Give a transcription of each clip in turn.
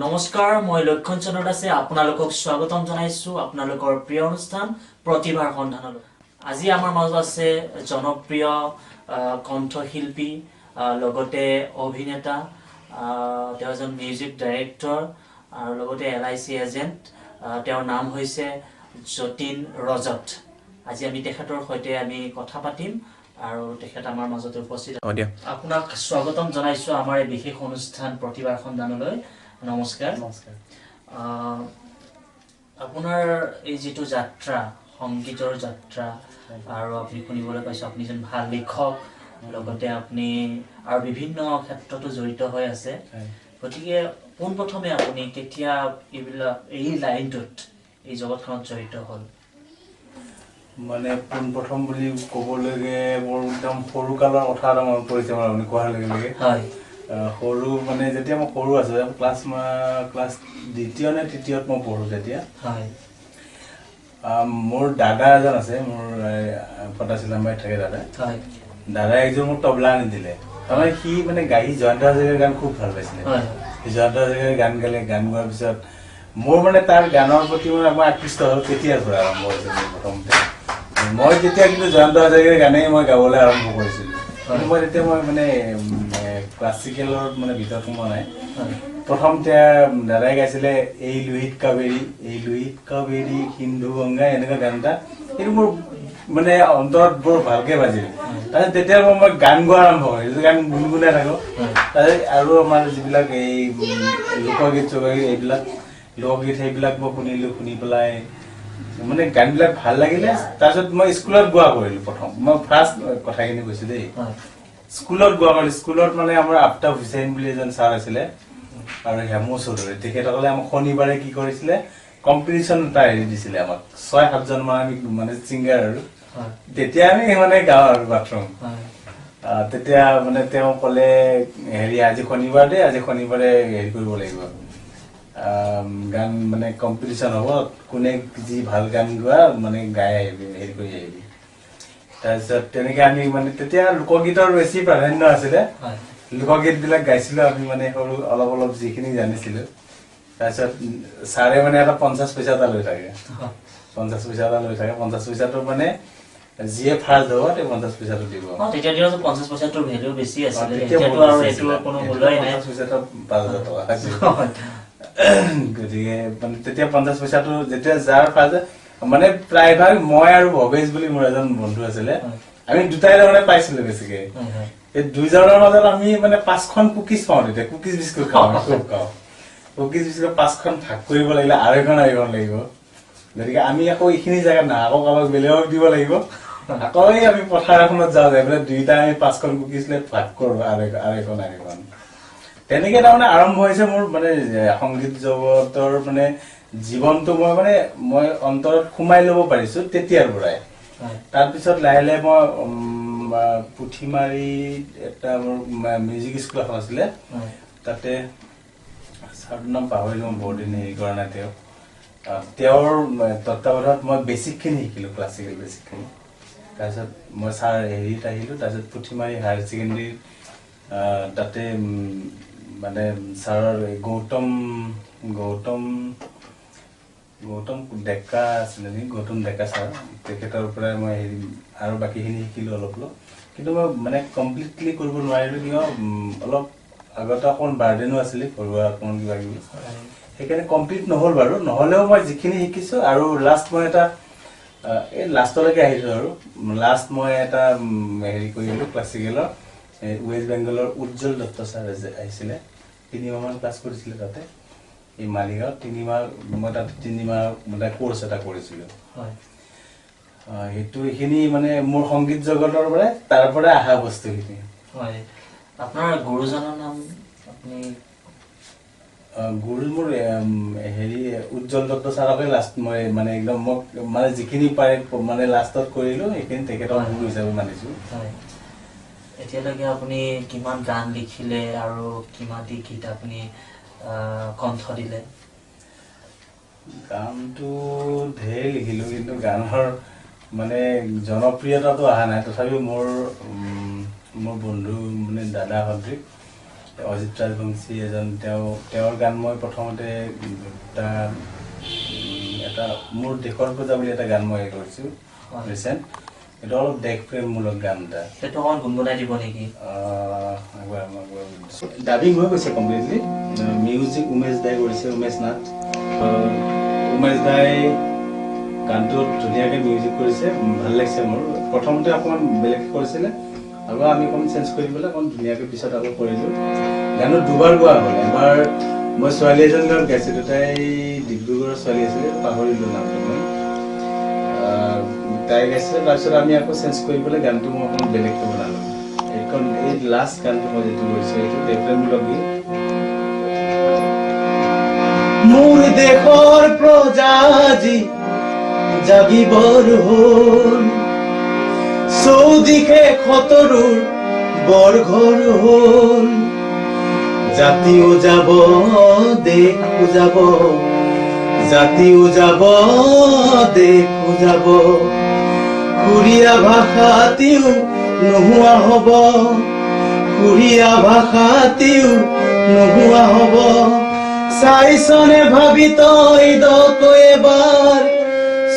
নমস্কাৰ, মই লক্ষণ চন্দ্ৰ দাসে আপোনালোকক স্বাগতম জনাইছো আপোনালোকৰ প্ৰিয় অনুষ্ঠান প্ৰতিভাৰ সন্ধানলৈ। আজি আমাৰ মাজত আছে জনপ্ৰিয় কণ্ঠশিল্পী, লগতে অভিনেতা, তেওঁ এজন মিউজিক ডাইৰেক্টৰ আৰু লগতে LIC agent. তেওঁৰ নাম হৈছে যতীন ৰজত। আজি আমি তেখেতৰ সৈতে আমি কথা পাতিম আৰু তেখেত আমাৰ মাজতে উপস্থিত। আপোনাক স্বাগতম জনাইছো আমাৰ এই বিশেষ অনুষ্ঠান প্ৰতিভাৰ সন্ধানলৈ। নমস্কাৰ। নমস্কাৰ। আপোনাৰ এই যিটো যাত্ৰা, সংগীতৰ যাত্ৰা, আৰু আপুনি শুনিবলৈ পাইছো আপুনি এজন ভাল লিখক, লগতে আপুনি আৰু বিভিন্ন ক্ষেত্ৰতো জড়িত হৈ আছে। গতিকে পোনপ্ৰথমে আপুনি কেতিয়া এইবিলাক এই লাইনটোত, এই জগতখনত জড়িত হ'ল? মানে পোনপ্ৰথম বুলি ক'বলৈকে মোৰ একদম সৰুকালৰ কথা এটা মনত পৰিছে মোৰ আপুনি কোৱাৰ লগে লগে। হয়। সৰু মানে যেতিয়া মই সৰু আছিলোঁ, ক্লাছ দ্বিতীয় নে তৃতীয়ত মই পঢ়োঁ তেতিয়া। হয়। মোৰ দাদা এজন আছে, মোৰ ফটাচিলামবাৰীত থাকে দাদা। হয়। দাদা একজন মোক তবলা আনি দিলে। তাৰমানে সি মানে গাই জয়ন্ত হাজৰিকাৰ গান খুব ভাল পাইছিলে। সি জয়ন্ত হাজৰিকাৰ গান গালে, গান গোৱাৰ পিছত মোৰ মানে তাৰ গানৰ প্ৰতি মানে মই আকৃষ্ট হ'ল। তেতিয়াৰ পৰা আৰম্ভ হৈছিল মোৰ প্ৰথমতে। মই তেতিয়া কিন্তু জয়ন্ত হাজৰিকাৰ গানেই মই গাবলৈ আৰম্ভ কৰিছিলোঁ। কিন্তু মই তেতিয়া মই মানে ক্লাছিকেলৰ মানে ভিতৰত সোমোৱা নাই। প্ৰথম দাদাই গাইছিলে এই লুহিত কাবেৰী, এই লুহিত কাবেৰী সিন্ধু গংগা, এনেকুৱা গান এটা। সেইটো মোৰ মানে অন্তৰত বৰ ভালকে বাজিল। তাৰপিছত তেতিয়া মই গান গোৱা আৰম্ভ কৰিলোঁ, গান গুণগুণাই থাকোঁ। তাৰপিছত আৰু আমাৰ যিবিলাক এই লোকগীত চোকগীত, এইবিলাক লোকগীত সেইবিলাক মই শুনিলোঁ। শুনি পেলাই মানে গানবিলাক ভাল লাগিলে। তাৰপিছত মই স্কুলত গোৱা কৰিলোঁ প্ৰথম। মই ফাৰ্ষ্ট কথাখিনি কৈছোঁ দেই। স্কুলত গোৱা কৰিলোঁ। স্কুলত মানে আমাৰ আফতাব হুছেইন বুলি এজন ছাৰ আছিলে আৰু হেমু চৌধুৰী, তেখেতসকলে আমাক শনিবাৰে কি কৰিছিলে, কম্পিটিশ্যন এটা হেৰি দিছিলে আমাক। 6-7 মান আমি মানে ছিংগাৰ আৰু তেতিয়া আমি মানে গাওঁ আৰু বাথৰুম। তেতিয়া মানে তেওঁ ক'লে হেৰি আজি শনিবাৰ দেই, আজি শনিবাৰে হেৰি কৰিব লাগিব, গান মানে কম্পিটিশ্যন হ'ব, কোনে যি ভাল গান গোৱা মানে গাই আহিবি, হেৰি কৰি আহিবি। তাৰপিছত তেনেকে আমি মানে তেতিয়া লোকগীতৰ বেছি প্ৰাধান্য আছিলে, লোকগীতবিলাক গাইছিলো আমি মানে সৰু অলপ অলপ যিখিনি জানিছিলো। তাৰপিছত ছাৰে মানে এটা 50 পইচা এটা লৈ থাকে, 50 পইচা এটা লৈ থাকে। 50 পইচাটো মানে যিয়ে ফাৰ্ষ্ট হ'ব তেওঁ 50 পইচাটো দিব। তেতিয়া দিনতো 50 পইচাটোৰ ভেলু বেছি আছিলে, এতিয়াতো আৰু এইটো কোনো মূল্যই নাই। 50 পইচাটো 5000 টকা আছিল। গতিকে মানে তেতিয়া 50 পইচাটো যেতিয়া যাৰ ফাৰ্ষ্ট, মানে প্ৰায়ভাগ মই আৰু ভৱেশ বুলি মোৰ এজন বন্ধু আছিলে, আমি দুটাই মানে পাইছিলো বেছিকে। এই দুইজনৰ মাজত আমি মানে 5খন কুকিজ পাওঁ তেতিয়া, কুকিজ বিস্কুট খাওঁ, খুব খাওঁ। কুকিজ বিস্কুট 5খন ভাগ কৰিব লাগিলে 2.5 লাগিব। গতিকে আমি আকৌ এইখিনি জেগাত না, আকৌ কাৰোবাক বেলেগক দিব লাগিব। আকৌ এই আমি পথাৰ এখনত যাওঁ, যাই পেলাই দুইটা আমি 5খন কুকিজ লৈ ভাগ কৰো, 2.5। তেনেকে তাৰমানে আৰম্ভ হৈছে মোৰ মানে সংগীত জগতৰ মানে জীৱনটো মই মানে মই অন্তৰত সোমাই ল'ব পাৰিছো তেতিয়াৰ পৰাই। তাৰপিছত লাহে লাহে মই পুথিমাৰীত এটা মোৰ মিউজিক স্কুল এখন আছিলে, তাতে ছাৰটোৰ নাম পাহৰিলো মই, বহুত দিন হেৰি কৰা নাই। তেওঁৰ তত্বাৱধানত মই বেছিকখিনি শিকিলো, ক্লাছিকেল বেছিকখিনি। তাৰপিছত মই ছাৰ হেৰিত আহিলো, তাৰপিছত পুথিমাৰী হায়াৰ ছেকেণ্ডেৰী তাতে মানে ছাৰৰ গৌতম গৌতম গৌতম ডেকা আছিলে নেকি, গৌতম ডেকা ছাৰ, তেখেতৰ পৰাই মই হেৰি আৰু বাকীখিনি শিকিলোঁ অলপ অলপ। কিন্তু মই মানে কমপ্লিটলি কৰিব নোৱাৰিলোঁ, কিয় অলপ আগতে অকণমান বাৰ্ডেনো আছিলে ঘৰুৱা অকণমান কিবা কিবি, সেইকাৰণে কমপ্লিট নহ'ল বাৰু। নহ'লেও মই যিখিনি শিকিছোঁ আৰু লাষ্ট মই এটা এই লাষ্টলৈকে আহিছোঁ আৰু লাষ্ট মই এটা হেৰি কৰিলোঁ ক্লাছিকেলৰ, ৱেষ্ট বেংগলৰ উজ্জ্বল দত্ত ছাৰ আহিছিলে, 3 মাহমান ক্লাছ কৰিছিলে তাতে এই মালিগাঁৱত। 3 মাহ মই তাতে 3 মাহ মানে কোৰ্চ এটা কৰিছিলোঁ। সেইটো এইখিনি মানে মোৰ সংগীত জগতৰ পৰাই তাৰ পৰাই অহা বস্তুখিনি। হয়, আপোনাৰ গুৰুজনৰ নাম আপুনি? গুৰু মোৰ হেৰি উজ্জ্বল দত্ত ছাৰকে লাষ্ট মই মানে একদম মোক মানে যিখিনি পাৰে মানে লাষ্টত কৰিলোঁ, সেইখিনি তেখেতৰ গুৰু হিচাপে মানিছোঁ। এতিয়ালৈকে আপুনি কিমান গান লিখিলে আৰু কিমানটি গীত আপুনি কণ্ঠ দিলে? গানটো ঢেৰ লিখিলোঁ, কিন্তু গানৰ মানে জনপ্ৰিয়তাটো অহা নাই। তথাপিও মোৰ মোৰ বন্ধু মানে দাদা সদৃশ অজিত ৰাজবংশী এজন, তেওঁৰ গান মই প্ৰথমতে এটা মোৰ দেশৰ প্ৰজা বুলি এটা গান মই কৰিছোঁ ৰিচেণ্ট। এইটো অলপ দেশপ্ৰেমমূলক গান এটা। সেইটো অকণমান গুণগুণাই দিব নেকি? ডাবিং হৈ গৈছে কমপ্লিটলি। মিউজিক উমেশ দাই কৰিছে, উমেশ নাথ। উমেশ দাই গানটোত ধুনীয়াকৈ মিউজিক কৰিছে, ভাল লাগিছে মোৰ। প্ৰথমতে অকণমান বেলেগ কৰিছিলে আৰু আমি অকণমান চেঞ্জ কৰি পেলাই অকণমান ধুনীয়াকৈ পিছত আকৌ কৰিলোঁ। গানটো দুবাৰ গোৱা হ'ল। এবাৰ মই ছোৱালী এজনীৰ লগত গাইছিলোঁ, তাই ডিব্ৰুগড়ৰ ছোৱালী আছিলে, পাহৰিলোঁ নামটো মই। তাই গাইছিলে, তাৰপিছত আমি আকৌ চেঞ্জ কৰি পেলাই গানটো মই অকণমান বেলেগকৈ বনালোঁ। এইখন এই লাষ্ট গানটো মই যিটো কৰিছোঁ এইটো দেশপ্ৰেমমূলক গীত। মোৰ দেশৰ প্ৰজা আজি জাগিবৰ হ'ল, চৌদিশে শতৰুৰ বৰঘৰ হ'ল। জাতিও যাব দেশো যাব, জাতিও যাব দেশো যাব, সুৰীয়া ভাষাটিও নোহোৱা হ'ব, সুৰীয়া ভাষাটিও নোহোৱা হ'ব। চাইছনে ভাবি তই দকৈ এবাৰ,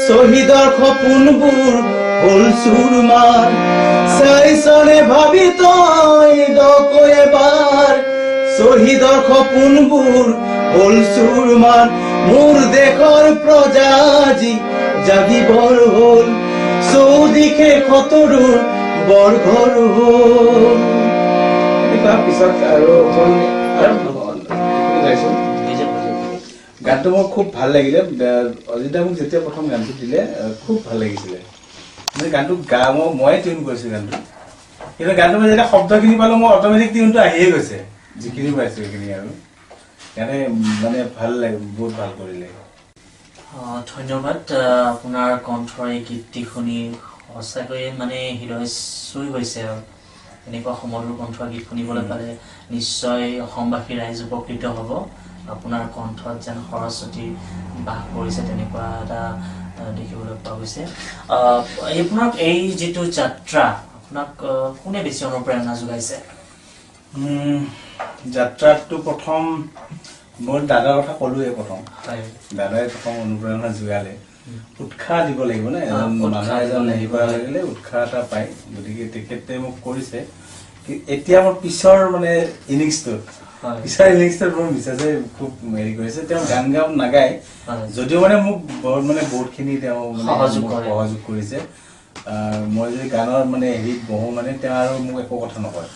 শ্বহীদৰ সপোনবোৰ হ'ল চুৰমাৰ। চাইছনে ভাবি তই দকৈ এবাৰ, শ্বহীদৰ সপোনবোৰ হ'ল চুৰমাৰ। মোৰ দেশৰ প্ৰজা আজি জাগিবৰ হ'ল, চৌদিশে শতৰুৰ বৰঘৰ হ'ল। এনেকুৱা পিছত আৰু গাইছোঁ গানটো। মোৰ খুব ভাল লাগিলে। অজিত দা মোক যেতিয়া প্ৰথম গানটো দিলে খুব ভাল লাগিছিলে। মানে গানটো গা ময়ে টিউন কৰিছোঁ গানটো, কিন্তু গানটো মই যেতিয়া শব্দখিনি পালোঁ মোৰ অট'মেটিক টিউনটো আহিয়ে গৈছে, যিখিনি পাইছোঁ সেইখিনি আৰু সেইকাৰণে মানে ভাল লাগে, বহুত ভাল কৰিলে। ধন্যবাদ। আপোনাৰ কণ্ঠৰ এই গীতটি শুনি সঁচাকৈয়ে মানে হৃদয় চুই গৈছে। আৰু এনেকুৱা সুমধুৰ কণ্ঠৰ গীত শুনিবলৈ পালে নিশ্চয় অসমবাসী ৰাইজ উপকৃত হ'ব। আপোনাৰ কণ্ঠত যেন সৰস্বতী বাস কৰিছে তেনেকুৱা এটা দেখিবলৈ পোৱা গৈছে। আপোনাক এই যিটো যাত্ৰা, আপোনাক কোনে বেছি অনুপ্ৰেৰণা যোগাইছে? যাত্ৰাটো প্ৰথম মোৰ দাদাৰ কথা ক'লোৱে প্ৰথম। দাদাই প্ৰথম অনুপ্ৰেৰণা যোগালে। উৎসাহ দিব লাগিব ন, এজন মানুহ এজন হেৰি কৰাৰ লাগিলে উৎসাহ এটা পায়, গতিকে তেখেতে মোক কৰিছে। এতিয়া মোৰ পিছৰ মানে ইনিংছটোত, পিছৰ ইনিংছটোত মোৰ মিছেছে খুব হেৰি কৰিছে। তেওঁ গান গাব নাগায় যদিও মানে মোক বহুত মানে বহুতখিনি তেওঁ মানে সহযোগ কৰিছে। মই যদি গানৰ মানে হেৰিত বহো মানে তেওঁ আৰু মোক একো কথা নকয়,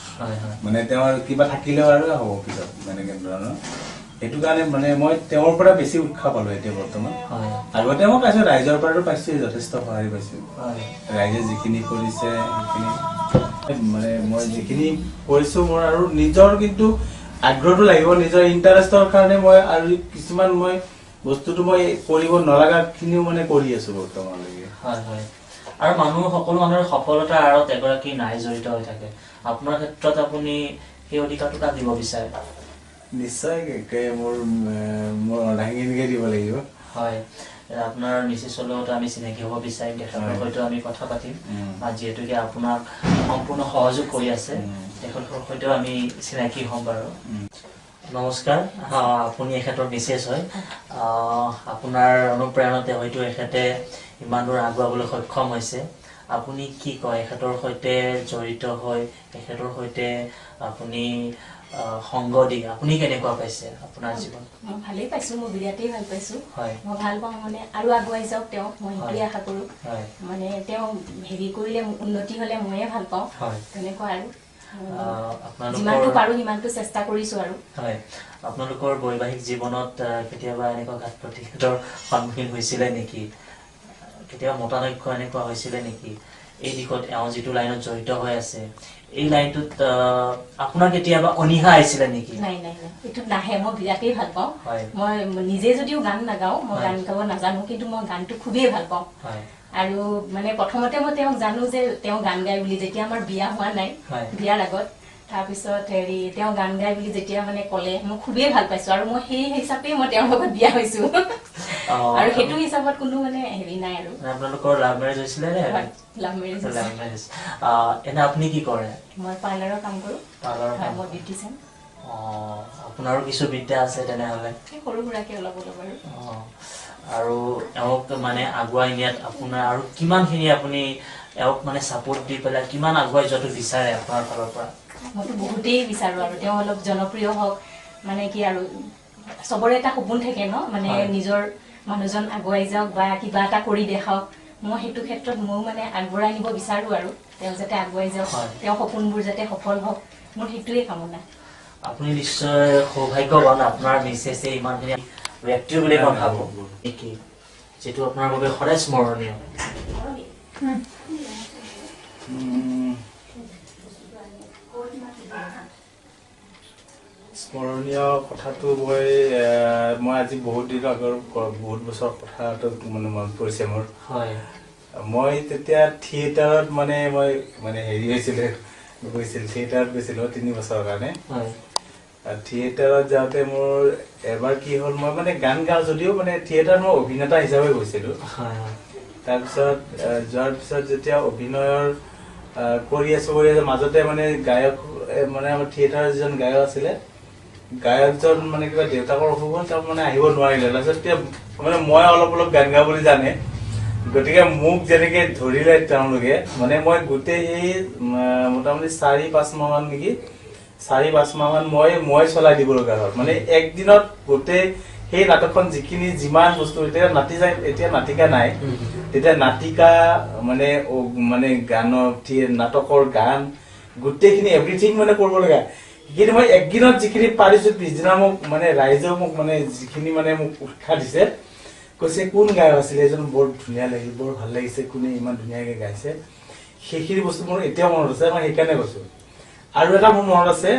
মানে তেওঁ আৰু কিবা থাকিলেও আৰু হ'ব পিছত মানে ধৰণৰ। সেইটো কাৰণে মানে মই তেওঁৰ পৰা বেছি উৎসাহ পালো এতিয়া বৰ্তমান। আগতে মই পাইছো, ৰাইজৰ পৰাতো পাইছো, যথেষ্ট সঁহাৰি পাইছো। ৰাইজে যিখিনি কৰিছে সেইখিনি মানে মই যিখিনি কৰিছো মোৰ আৰু নিজৰ কিন্তু আগ্ৰহটো লাগিব, নিজৰ ইণ্টাৰেষ্টৰ কাৰণে মই আৰু কিছুমান মই বস্তুটো মই কৰিব নলগাখিনিও মানে কৰি আছো বৰ্তমানলৈকে। হয় হয়। আৰু মানুহ, সকলো মানুহৰ সফলতাৰ আঁৰত এগৰাকী নাৰী জড়িত হৈ থাকে। আপোনাৰ ক্ষেত্ৰত আপুনি সেই অধিকাৰটো কাক দিব বিচাৰে? নিশ্চয় মোৰ মোৰ অৰ্ধাংগিনীকে দিব লাগিব। হয়, আপোনাৰ মিছেছৰ লগত আমি চিনাকি হ'ব বিচাৰিম, তেখেতৰ সৈতেও আমি কথা পাতিম। যিহেতুকে আপোনাক সম্পূৰ্ণ সহযোগ কৰি আছে, তেখেতৰ সৈতেও আমি চিনাকি হ'ম বাৰু। নমস্কাৰ, আপুনি এখেতৰ মিছেছ হয়। আপোনাৰ অনুপ্ৰেৰণাতে হয়তো এখেতে ইমান দূৰ আগুৱাবলৈ সক্ষম হৈছে। আপুনি কি কয় এখেতৰ সৈতে জড়িত হৈ, এখেতৰ সৈতে আপুনি সংগ দি আপুনি কেনেকুৱা পাইছে আপোনাৰ জীৱন? মই ভালেই পাইছোঁ, মই বিৰাটেই ভাল পাইছোঁ। মই ভাল পাওঁ মানে আৰু আগুৱাই যাওক তেওঁ, মই সেইটোৱে আশা কৰোঁ। মানে তেওঁ হেৰি কৰিলে উন্নতি হ'লে ময়ে ভাল পাওঁ, তেনেকুৱা আৰু যিমানটো পাৰোঁ সিমানটো চেষ্টা কৰিছোঁ আৰু। হয়, আপোনালোকৰ বৈবাহিক জীৱনত কেতিয়াবা এনেকুৱা ঘাত প্ৰতিঘাতৰ সন্মুখীন হৈছিলে নেকি? কেতিয়াবা মতানৈক্য এনেকুৱা হৈছিলে নেকি? এই দিশত এওঁ যিটো লাইনত জড়িত হৈ আছে, এই লাইনটোত আপোনাৰ কেতিয়াবা অনীহা আহিছিলে নেকি? নাই নাই নাই, এইটো নাহে। মই বিৰাটেই ভাল পাওঁ। মই নিজে যদিও গান নাগাওঁ, মই গান গাব নাজানো, কিন্তু মই গানটো খুবেই ভাল পাওঁ। আৰু মানে প্ৰথমতে মই তেওঁক জানো যে তেওঁ গান গায় বুলি, যেতিয়া আমাৰ বিয়া হোৱা নাই, বিয়াৰ আগত। তাৰপিছত হেৰি তেওঁ গান গায় বুলি যেতিয়া মানে ক'লে, মই খুবেই ভাল পাইছো আৰু মই সেই হিচাপেই মই তেওঁৰ লগত বিয়া হৈছো। আৰু সেইটো হিচাপত কোনো মানে হেৰি নাই। আৰু আপোনালোকৰ লাভ মেৰেজ হৈছিলে নে? Love marriage. Love marriage. এনে আপুনি কি কৰে? মই পাৰ্লাৰৰ কাম কৰোঁ। মই বিউটিচিয়ান। আপোনাৰো কিছু বিদ্যা আছে তেনেহ'লে? সৰু সুৰাকৈ অলপ অলপ আৰু। আৰু এওঁক মানে আগুৱাই নিয়াত আপোনাৰ আৰু কিমানখিনি আপুনি এওঁক মানে ছাপোৰ্ট দি পেলাই কিমান আগুৱাই যোৱাটো বিচাৰে আপোনাৰ ফালৰ পৰা? মইতো বহুতেই বিচাৰোঁ আৰু তেওঁ অলপ জনপ্ৰিয় হওক, মানে কি আৰু চবৰে এটা সপোন থাকে ন, মানে নিজৰ মানুহজন আগুৱাই যাওক বা কিবা এটা কৰি দেখাওক। মই সেইটো ক্ষেত্ৰত ময়ো মানে আগবঢ়াই নিব বিচাৰোঁ আৰু তেওঁ যাতে আগুৱাই যাওক, তেওঁৰ সপোনবোৰ যাতে সফল হওক, মোৰ সেইটোৱে কামনা। আপুনি নিশ্চয় সৌভাগ্যৱান, আপোনাৰ মিছেছে ইমানখিনি ব্যক্তি বুলি মই ভাবোঁ নেকি, যিটো আপোনাৰ বাবে সদায় স্মৰণীয়? স্মৰণীয় কথাটো মই মই আজি বহুত দিনৰ আগৰ বহুত বছৰ কথাটো মানে মনত পৰিছে মোৰ। হয়। মই তেতিয়া থিয়েটাৰত মানে মই মানে হেৰি হৈছিলে, গৈছিল থিয়েটাৰত গৈছিলোঁ 3 বছৰৰ কাৰণে। থিয়েটাৰত যাওঁতে মোৰ এবাৰ কি হ'ল, মই মানে গান গাওঁ যদিও মানে থিয়েটাৰত মই অভিনেতা হিচাপে গৈছিলোঁ। তাৰপিছত যোৱাৰ পিছত যেতিয়া অভিনয়ৰ কৰি আছো মাজতে মানে গায়ক মানে আমাৰ থিয়েটাৰৰ যিজন গায়ক আছিলে, গায়কজন মানে কিবা দেউতাকৰ অসুখ হ'ল, তেওঁ মানে আহিব নোৱাৰিলে। তাৰপিছত তেতিয়া মানে মই অলপ অলপ গান গাওঁ বুলি জানে, গতিকে মোক যেনেকে ধৰিলে তেওঁলোকে, মানে মই গোটেই সেই মোটামুটি 4-5 মাহমান নেকি, 4-5 মাহমান মই চলাই দিব লগা হ'ল। মানে একদিনত গোটেই সেই নাটকখন যিখিনি যিমান বস্তু, এতিয়া নাতি যায়, এতিয়া নাটিকা নাই, তেতিয়া নাটিকা মানে মানে গানৰ নাটকৰ গান গোটেইখিনি এভৰিথিং মানে কৰিব লগা। সেইখিনি মই একদিনত যিখিনি পাৰিছো, পিছদিনা মোক মানে ৰাইজেও মোক মানে যিখিনি মানে মোক উৎসাহ দিছে, কৈছে কোন গায়ক আছিলে এজন, বৰ ধুনীয়া লাগিল, বৰ ভাল লাগিছে, কোনে ইমান ধুনীয়াকে গাইছে। সেইখিনি বস্তু মোৰ এতিয়াও মনত আছে, মই সেইকাৰণে কৈছো। আৰু এটা মোৰ মনত আছে,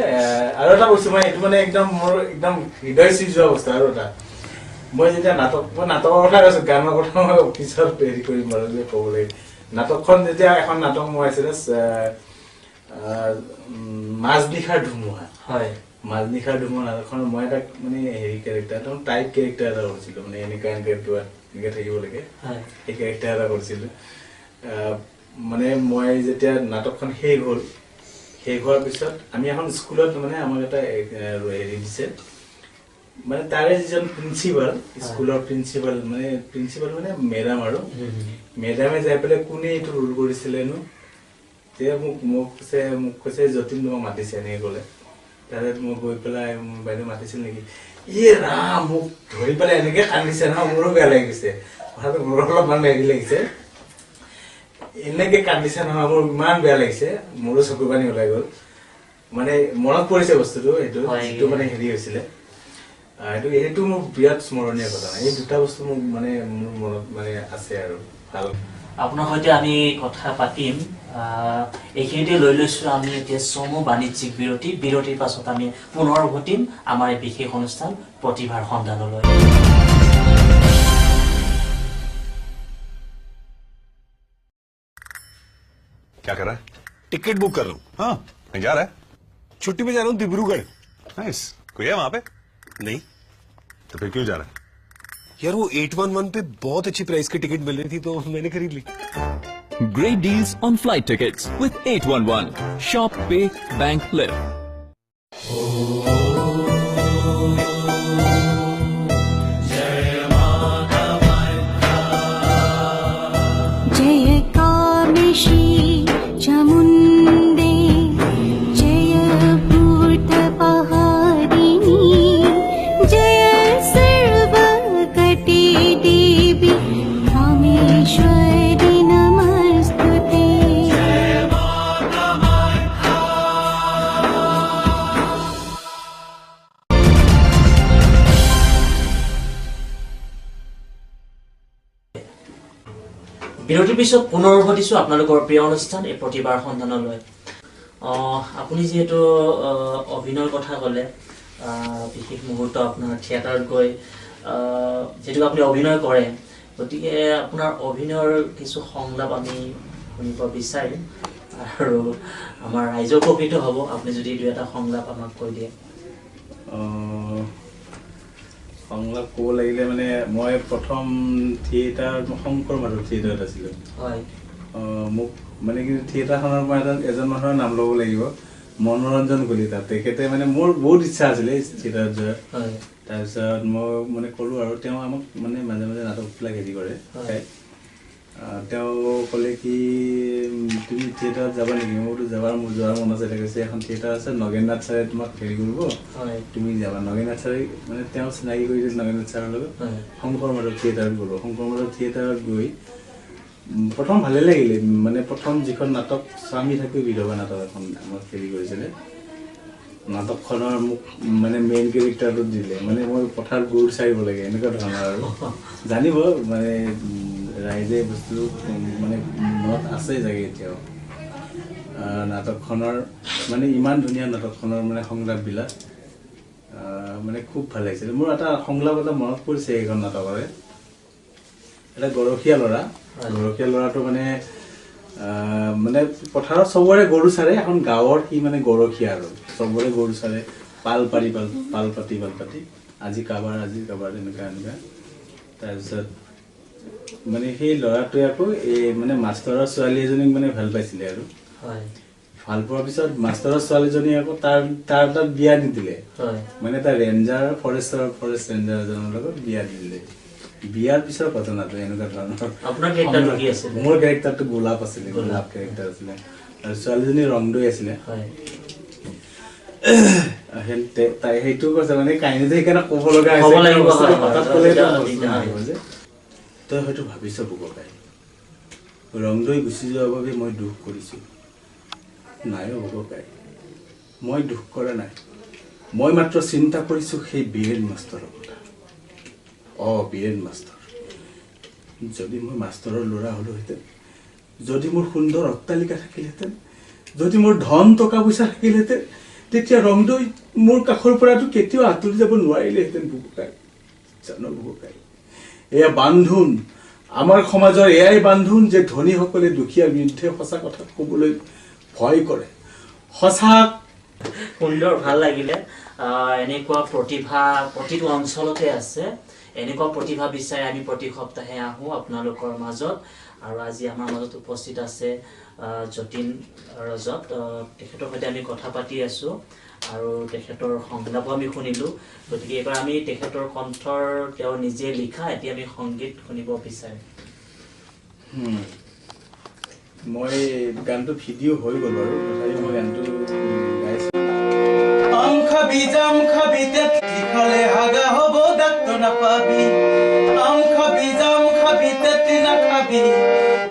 আৰু এটা বস্তু মই এইটো মানে একদম মোৰ একদম হৃদয় চুই যোৱা বস্তু। আৰু এটা মই যেতিয়া নাটক, মই নাটকৰ কথা কৈছো, গানৰ কথা মই পিছত হেৰি কৰিম বাৰু যে ক'ব লাগিব। নাটকখন যেতিয়া এখন নাটক মই আছিলে মাজনিশাৰ ধুমুহা। হয়। মাজনিশাৰ ধুমুহা নাটকখন মই এটা মানে হেৰি কেৰেক্টাৰ, টাইপ কেৰেক্টাৰ এটা কৰিছিলো, মানে এনেকুৱা এনেকুৱা কিবা এনেকৈ থাকিব লাগে, সেই কেৰেক্টাৰ এটা কৰিছিলো। মানে মই যেতিয়া নাটকখন শেষ হ'ল, শেষ হোৱাৰ পিছত আমি এখন স্কুলত মানে আমাক এটা হেৰি দিছে, মানে তাৰে যিজন প্ৰিন্সিপাল, স্কুলৰ প্ৰিন্সিপাল মানে প্ৰিন্সিপাল মানে মেডাম আৰু মেডামে যাই পেলাই কোনে এইটো ৰোল কৰিছিলেনো, তেতিয়া মোক কৈছে যতীন তোমাক মাতিছে এনেকে ক'লে। তাৰপিছত মই গৈ পেলাই মোৰ বাইদেউ মাতিছিল নেকি, ইয়ে ৰাম, মোক ধৰি পেলাই এনেকে কান্দিছে নহয়, মোৰো বেয়া লাগিছে কথাটো, মোৰো অলপমান হেৰি লাগিছে, এনেকে কান্দিছে নহয়, মোৰ ইমান বেয়া লাগিছে, মোৰো চকু পানী ওলাই গ'ল। মানে মনত পৰিছে বস্তুটো, এইটো যিটো মানে হেৰি হৈছিলে, এইটো মোৰ বিৰাট স্মৰণীয় কথা। এই দুটা বস্তু মোক মানে মোৰ মনত মানে আছে আৰু ভাল। আপোনাৰ সৈতে আমি কথা পাতিম, এইখিনিতে লৈ লৈছোঁ আমি এতিয়া চমু বাণিজ্যিক বিৰতি। বিৰতিৰ পাছত আমি পুনৰ উভতিম আমাৰ এই বিশেষ অনুষ্ঠান প্ৰতিভাৰ সন্ধানলৈ। क्या कर रहा है? टिकट बुक कर रहा हूँ। हाँ, कहीं जा रहा है? छुट्टी में जा रहा हूँ डिब्रूगढ़। नाइस, कोई है वहां पे? नहीं। तो फिर क्यों जा रहा है? यार वो 811 पे बहुत अच्छी प्राइस की टिकट मिल रही थी तो मैंने खरीद ली। Great deals on flight tickets with 811. Shop, pay, bank, live. Jai Kameshi Chamunde Jai Bhutapaharini Jai Sarvakati Devi Kameshwari Namastute. Jai Mata Makha. বিৰতিৰ পিছত পুনৰ উভতিছো আপোনালোকৰ প্ৰিয় অনুষ্ঠান এই প্ৰতিভাৰ সন্ধানলৈ। আপুনি যিহেতু অভিনয়ৰ কথা ক'লে, বিশেষ মুহূৰ্ত আপোনাৰ থিয়েটাৰত গৈ যিহেতু আপুনি অভিনয় কৰে, গতিকে আপোনাৰ অভিনয়ৰ কিছু সংলাপ আমি শুনিব বিচাৰিম আৰু আমাৰ ৰাইজেও উপকৃত হ'ব আপুনি যদি দুই এটা সংলাপ আমাক কৈ দিয়ে। সংলাপ ক'ব লাগিলে মানে মই প্ৰথম থিয়েটাৰ শংকৰ মাধৱ থিয়েটাৰত আছিলোঁ। হয়। মোক মানে কিন্তু থিয়েটাৰখনৰ মই এজন মানুহৰ নাম ল'ব লাগিব, মনোৰঞ্জন কলিতা, তেখেতে মানে মোৰ বহুত ইচ্ছা আছিলে থিয়েটাৰত যোৱাৰ। তাৰপিছত মই মানে ক'লোঁ আৰু তেওঁ আমাক মানে মাজে মাজে নাটকবিলাক হেৰি কৰে। তেওঁ ক'লে কি তুমি থিয়েটাৰত যাবা নেকি? মোৰতো মোৰ যোৱাৰ মন আছে। কৈছে এখন থিয়েটাৰ আছে, নগেন নাথ ছাৰে তোমাক হেৰি কৰিব, তুমি যাবা। নগেন নাথ ছাৰে মানে তেওঁ চিনাকি কৰি দিছিল নগেন নাথ ছাৰৰ লগত। শংকৰ মাধৱ থিয়েটাৰত গ'লোঁ। শংকৰ মাধৱ থিয়েটাৰত গৈ প্ৰথম ভালেই লাগিলে। মানে প্ৰথম যিখন নাটক স্বামী থাকি বিধৱা নাটক এখন আমাক হেৰি কৰিছিলে, নাটকখনৰ মোক মানে মেইন কেৰেক্টাৰটো দিলে। মানে মই পথাৰত গৰু চাৰিব লাগে এনেকুৱা ধৰণৰ আৰু জানিব মানে ৰাইজে বস্তুটো মানে মনত আছে চাগে এতিয়াও। নাটকখনৰ মানে ইমান ধুনীয়া নাটকখনৰ মানে সংলাপবিলাক মানে খুব ভাল লাগিছিলে। মোৰ এটা সংলাপ এটা মনত পৰিছে এইখন নাটকৰে। এটা গৰখীয়া ল'ৰা, গৰখীয়া ল'ৰাটো মানে মানে পথাৰত চবৰে গৰু চাৰে, এখন গাঁৱৰ সি মানে গৰখীয়া আৰু চবৰে গৰু চাৰে, পাল পাৰি পাল পাল পাতি পাল পাতি আজি কাবাৰ আজি কাবাৰ এনেকুৱা এনেকুৱা। তাৰপিছত মানে সেই ল'ৰাটোৱে আকৌ এই মানে মাষ্টৰৰ ছোৱালী এজনীক মানে ভাল পাইছিলে আৰু। ভাল পোৱাৰ পিছত মাষ্টৰৰ ছোৱালীজনী আকৌ তাৰ তাৰ তাত বিয়া নিদিলে, মানে তাৰ ৰেঞ্জাৰ ফৰেষ্ট ৰেঞ্জাৰ এজনৰ লগত বিয়া দিলে। বিয়াৰ পিছৰ ঘটনাটো এনেকুৱা ধৰণৰ। মোৰ কেৰেক্টাৰটো গোলাপ আছিলে, গোলাপ কেৰেক্টাৰ আছিলে আৰু ছোৱালীজনী ৰংদৈ আছিলে। তাই সেইটো কৈছে মানে কাহিনীটো সেইকাৰণে ক'ব লগা হৈছে, হঠাৎ ক'লে যে তই হয়তো ভাবিছ বগকাই ৰংদৈ গুচি যোৱাৰ বাবে মই দুখ কৰিছোঁ। নাই অ বগকাই, মই দুখ কৰা নাই, মই মাত্ৰ চিন্তা কৰিছোঁ সেই বীৰেণ মাষ্টৰৰ কথা। অ বীৰেণ মাষ্টৰ, যদি মই মাষ্টৰৰ ল'ৰা হ'লোহেঁতেন, যদি মোৰ সুন্দৰ অট্টালিকা থাকিলহেঁতেন, যদি মোৰ ধন টকা পইচা থাকিলহেঁতেন, তেতিয়া ৰংদৈ মোৰ কাষৰ পৰাতো কেতিয়াও আঁতৰি যাব নোৱাৰিলেহেঁতেন বগকাই। জানো বগকাই, এয়া বান্ধোন আমাৰ সমাজৰ, এয়াই বান্ধোন যে ধনীসকলে দুখীয়াৰ বিৰুদ্ধে সঁচা কথা ক'বলৈ ভয় কৰে। সঁচা। সুন্দৰ, ভাল লাগিলে। এনেকুৱা প্ৰতিভা প্ৰতিটো অঞ্চলতে আছে। এনেকুৱা প্ৰতিভা বিচাৰি আমি প্ৰতি সপ্তাহে আহোঁ আপোনালোকৰ মাজত। আৰু আজি আমাৰ মাজত উপস্থিত আছে যতীন ৰজত। তেখেতৰ সৈতে আমি কথা পাতি আছোঁ আৰু তেখেতৰ সংলাপো আমি শুনিলোঁ। গতিকে এইবাৰ আমি তেখেতৰ কণ্ঠৰ তেওঁ নিজে লিখা এটি আমি সংগীত শুনিব বিচাৰিম। মই গানটো ভিডিঅ' হৈ গ'ল বাৰু, তথাপিও মই গানটো গাইছোঁ। আম খাবি জাম খাবি তেতলি খালে হাগা হ'ব ডাক্তৰ নাপাবি। আম খাবি জাম খাবি তেতলি নাখাবি,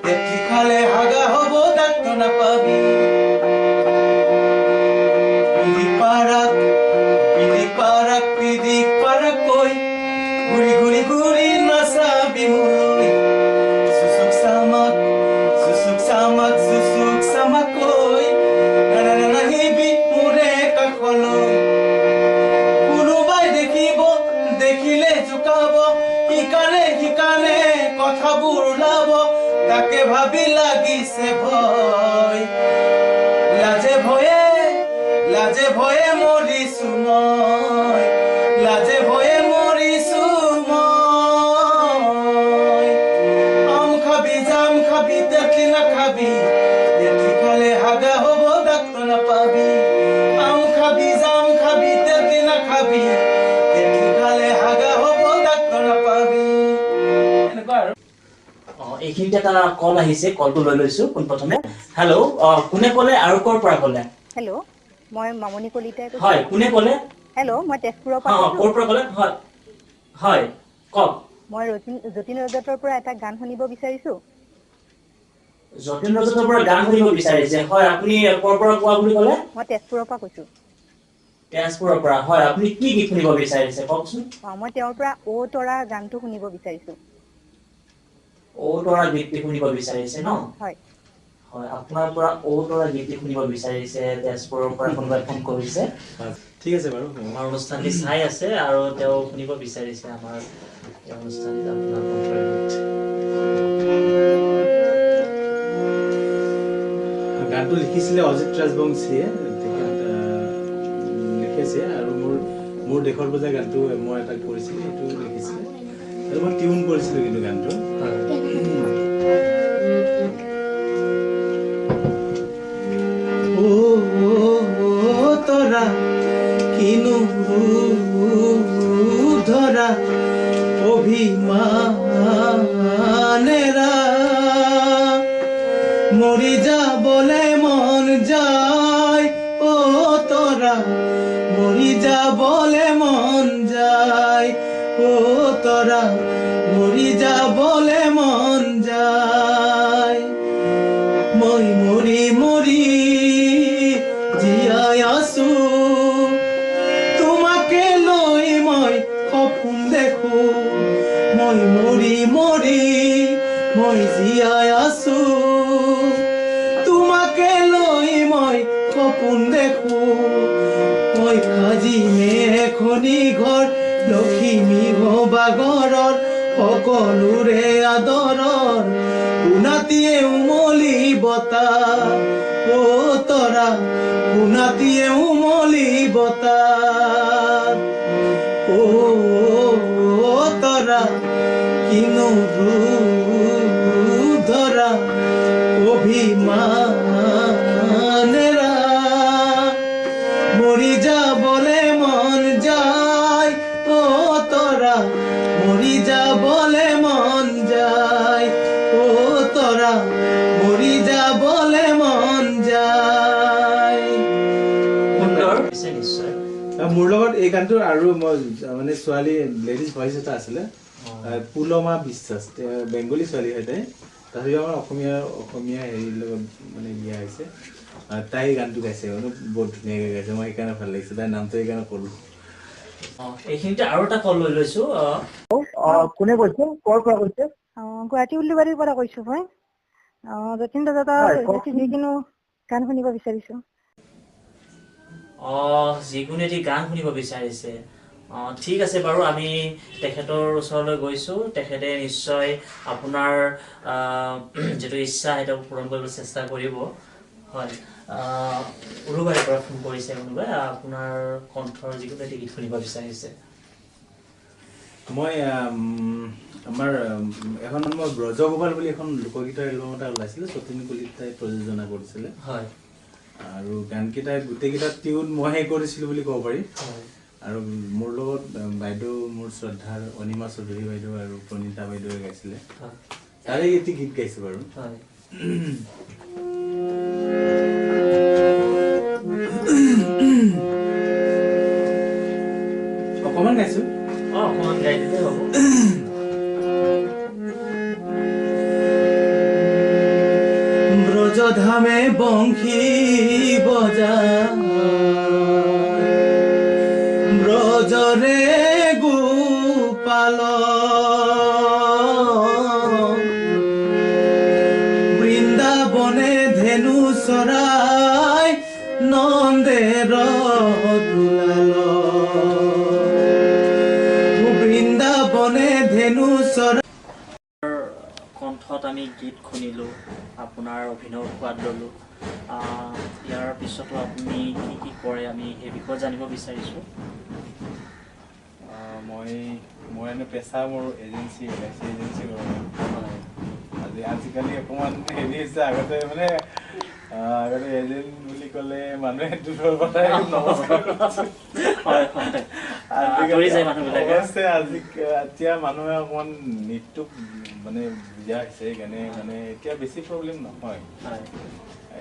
তেতলি খালে হাগা হ'ব ডাক্তৰ নাপাবি। পিৰিক পাৰাক পিৰিক পাৰাক পিৰিক পাৰাক কৈ ঘূৰি ঘূৰি ঘূৰি নাচাবি মোলৈ। চুচুক চামাক চুচুক চামাক চুচুক চামাক কৈ নাহিবি মোৰে কাষলৈ। কোনোবাই দেখিব দেখিলে জোকাব, শিকানে শিকানে কথাবোৰ ওলাব, তাকে ভাবি লাগিছে ভয়। লাজে ভয়ে লাজে ভয়ে মৰিছো মই, লাজে ভয়ে মৰিছো মই। আম খাবি জাম খাবি তেতলি নাখাবি, তেতলি খালে হাগা হ'ব ডাক্তৰ নাপাবি। আম খাবি জাম খাবি তেতলি নাখাবি, তেতলি খালে হাগা হ'ব ডাক্তৰ নাপাবি। এনেকুৱা আৰু। এইখিনিতে এটা কল আহিছে, কলটো লৈ লৈছো পোনপ্ৰথমে। হেল্ল', কোনে ক'লে আৰু ক'ৰ পৰা ক'লে? হেল্ল', মই মামনি কলিতাই কৈছো। হয়, কোনে ক'লে? হেল্ল', মই তেজপুৰৰ পৰা কৈছো। ক'ৰ পৰা ক'লে? হয় হয়, কওক। মই যতীন ৰজতৰ পৰা এটা গান শুনিব বিচাৰিছো। যতীন ৰজতৰ পৰা গান শুনিব বিচাৰিছে? হয়, আপুনি ক'ৰ পৰা কোৱা বুলি ক'লে? মই তেজপুৰৰ পৰা কৈছো। তেজপুৰৰ পৰা। হয়, আপুনি কি গীত শুনিব বিচাৰিছে কওকচোন? মই তেওঁৰ পৰা অ তৰা গানটো শুনিব বিচাৰিছো। অ তৰা গীতটি শুনিব বিচাৰিছে ন? হয় হয়, আপোনাৰ পৰা অ তৰা গীতটি শুনিব বিচাৰিছে। তেজপুৰৰ পৰা কোনোবাই ফোন কৰিছে। ঠিক আছে বাৰু, আমাৰ অনুষ্ঠানটি চাই আছে আৰু তেওঁ শুনিব বিচাৰিছে আমাৰ এই অনুষ্ঠানটিত আপোনাৰ কণ্ঠৰ গীত। গানটো লিখিছিলে অজিত ৰাজবংশীয়ে, তেখেত লিখিছে। আৰু মোৰ দেশৰ পূজা গানটো মই এটা কৰিছিলোঁ, সেইটো লিখিছিলে আৰু মই টিউন কৰিছিলোঁ কিন্তু গানটো। ও তোৰা অভিমানেৰা মৰি যাবলে মন যায় ও তোৰা মৰি যাবলে মন যায় ও তোৰা মৰি যাবলে মন যায় মই মৰি মৰি জীয়াই আছো তোমাকে লৈ মই সপোন দেখো মই মৰি মৰি মই জীয়াই আছো তোমাকে লৈ মই সপোন দেখো মই সাজিমে এখনি ঘৰ লখিমী বাগৰৰ সকলোৰে আদৰৰ পোনাটিয়ে উমলি বতাহ ও তৰা পোনাটিয়ে উমলি বতাহ ও তৰা কিনো ৰূপ ধৰা অভিমানেৰা মৰি যাবলে মন যায় ও তৰা মৰি যাবলে মন যায় ও তৰা মৰি যাবলে মন যায়। নিশ্চয় মোৰ লগত এই গানটোৰ আৰু মই মানে ছোৱালী লেডিজ ভইচ এটা আছিলে, পুলমা বিশ্বাস, বেংগলী ছোৱালী হয় তাই, তথাপিও আমাৰ অসমীয়া অসমীয়া হেৰিৰ লগত মানে বিয়া হৈছে। তাই গানটো গাইছে মানে বহুত ধুনীয়াকৈ গাইছে, মই সেইকাৰণে ভাল লাগিছে, তাইৰ নামটো সেইকাৰণে ক'লো। এইখিনিতে আৰু এটা কল লৈ লৈছো। কোনে কৈছে, ক'ৰ পৰা কৈছে? গুৱাহাটী উলুবাৰীৰ পৰা কৈছো মই। যতীন দাদা যিকোনো গান শুনিব বিচাৰিছো। যিকোনো এটি গান শুনিব বিচাৰিছে। ঠিক আছে বাৰু, আমি তেখেতৰ ওচৰলৈ গৈছোঁ, তেখেতে নিশ্চয় আপোনাৰ যিটো ইচ্ছা সেইটো পূৰণ কৰিবলৈ চেষ্টা কৰিব। হয়, উলুবাৰীৰ পৰা ফোন কৰিছে কোনোবাই, আপোনাৰ কণ্ঠৰ যিকোনো এটি গীত শুনিব বিচাৰিছে। মই আমাৰ এখন মই ব্ৰজগোপাল বুলি এখন লোকগীতৰ এলবাম এটা ওলাইছিলে, যতীন কলিতাই প্ৰযোজনা কৰিছিলে। হয়, আৰু গানকেইটা গোটেইকেইটা টিউন মইহে কৰিছিলোঁ বুলি ক'ব পাৰি। আৰু মোৰ লগত বাইদেউ, মোৰ শ্ৰদ্ধাৰ অনিমা চৌধুৰী বাইদেউ আৰু প্ৰণীতা বাইদেৱে গাইছিলে, তাৰে এটি গীত গাইছোঁ বাৰু। অকণমান গাইছোঁ। অকণমান গাই দিলে হ'ব। ব্ৰজধামে বংশী বজা ব্ৰজৰে গোপাল বৃন্দাবনে ধেনু চৰাই নন্দেৰ দুলাল বৃন্দাবনে ধেনু চৰাই। কণ্ঠত আমি গীত শুনিলোঁ, আপোনাৰ অভিনয় সোৱাদ ল'লোঁ। ইয়াৰ পিছতো আপুনি কি কি কৰে আমি সেই বিষয়ে জানিব বিচাৰিছোঁ। মই মই এনে পেচা মোৰ এজেঞ্চি, LIC agency কৰোঁ। আজিকালি অকণমান হেৰি হৈছে, আগতে মানে আগতে এজেণ্ট বুলি ক'লে মানুহে দূৰৰ পৰাই নমস্কাৰ। অৱশ্যে আজি এতিয়া মানুহে অকণমান নীটটোক মানে বুজা হৈছে, সেইকাৰণে মানে এতিয়া বেছি প্ৰব্লেম নহয়।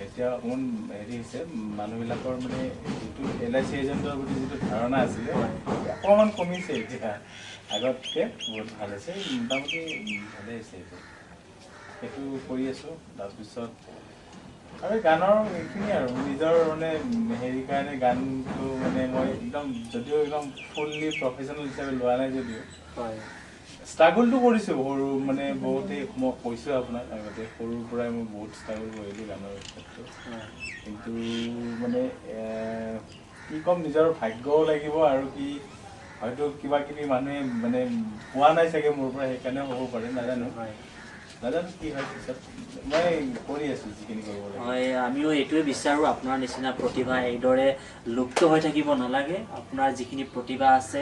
এতিয়া অকণমান হেৰি হৈছে, মানুহবিলাকৰ মানে যিটো LIC এজেণ্টৰ প্ৰতি যিটো ধাৰণা আছিলে অকণমান কমিছে এতিয়া, আগতকৈ বহুত ভাল হৈছে, মোটামুটি ভালেই হৈছে। এইটো সেইটো কৰি আছোঁ। তাৰপিছত আৰু গানৰ এইখিনি আৰু নিজৰ মানে হেৰি কাৰণে গানটো মানে মই একদম যদিও একদম ফুল্লি প্ৰফেচনেল হিচাপে লোৱা নাই যদিও ষ্ট্ৰাগলটো কৰিছোঁ সৰু মানে বহুতেই মই কৈছোঁ আপোনাক আগতে, সৰুৰ পৰাই মই বহুত ষ্ট্ৰাগল কৰিলোঁ গানৰ ক্ষেত্ৰত। কিন্তু মানে কি ক'ম, নিজৰ ভাগ্যও লাগিব আৰু কি হয়তো কিবা কিবি মানুহে মানে পোৱা নাই চাগে মোৰ পৰা, সেইকাৰণেও হ'ব পাৰে, নাজানো নাজানো কি হয় পিছত। মই কৰি আছোঁ যিখিনি কৰিব লাগে। হয়, আমিও এইটোৱে বিচাৰোঁ, আপোনাৰ নিচিনা প্ৰতিভা এইদৰে লুপ্ত হৈ থাকিব নালাগে। আপোনাৰ যিখিনি প্ৰতিভা আছে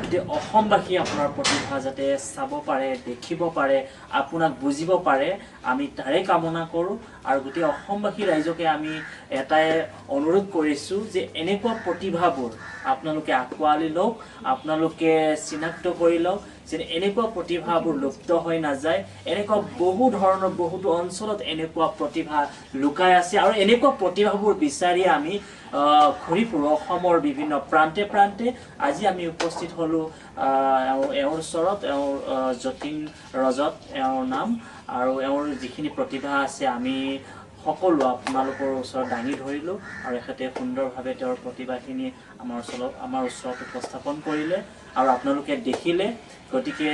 গোটেই অসমবাসী আপোনাৰ প্ৰতিভা যাতে চাব পাৰে, দেখিব পাৰে, আপোনাক বুজিব পাৰে, আমি তাৰে কামনা কৰোঁ। আৰু গোটেই অসমবাসী ৰাইজকে আমি এটাই অনুৰোধ কৰিছোঁ যে এনেকুৱা প্ৰতিভাবোৰ আপোনালোকে আঁকোৱালি লওক, আপোনালোকে চিনাক্ত কৰি লওক, যেনে এনেকুৱা প্ৰতিভাবোৰ লুপ্ত হৈ নাযায়। এনেকুৱা বহু ধৰণৰ বহুতো অঞ্চলত এনেকুৱা প্ৰতিভা লুকাই আছে আৰু এনেকুৱা প্ৰতিভাবোৰ বিচাৰি আমি ঘূৰি ফুৰোঁ অসমৰ বিভিন্ন প্ৰান্তে প্ৰান্তে। আজি আমি উপস্থিত হ'লোঁ এওঁৰ ওচৰত, এওঁৰ যতীন ৰজত এওঁৰ নাম, আৰু এওঁৰ যিখিনি প্ৰতিভা আছে আমি সকলো আপোনালোকৰ ওচৰত দাঙি ধৰিলোঁ আৰু এখেতে সুন্দৰভাৱে তেওঁৰ প্ৰতিভাখিনি আমাৰ ওচৰত উপস্থাপন কৰিলে আৰু আপোনালোকে দেখিলে। গতিকে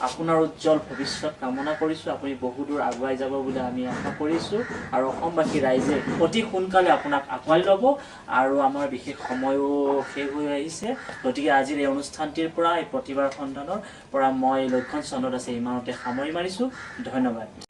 আপোনাৰ উজ্জ্বল ভৱিষ্যত কামনা কৰিছোঁ, আপুনি বহুদূৰ আগুৱাই যাব বুলি আমি আশা কৰিছোঁ আৰু অসমবাসী ৰাইজে অতি সোনকালে আপোনাক আঁকোৱালি ল'ব। আৰু আমাৰ বিশেষ সময়ো শেষ হৈ আহিছে, গতিকে আজিৰ এই অনুষ্ঠানটিৰ পৰা, এই প্ৰতিভাৰ সন্ধানৰ পৰা মই লক্ষণ চন্দ্ৰ দাসে ইমানতে সামৰি মাৰিছোঁ। ধন্যবাদ।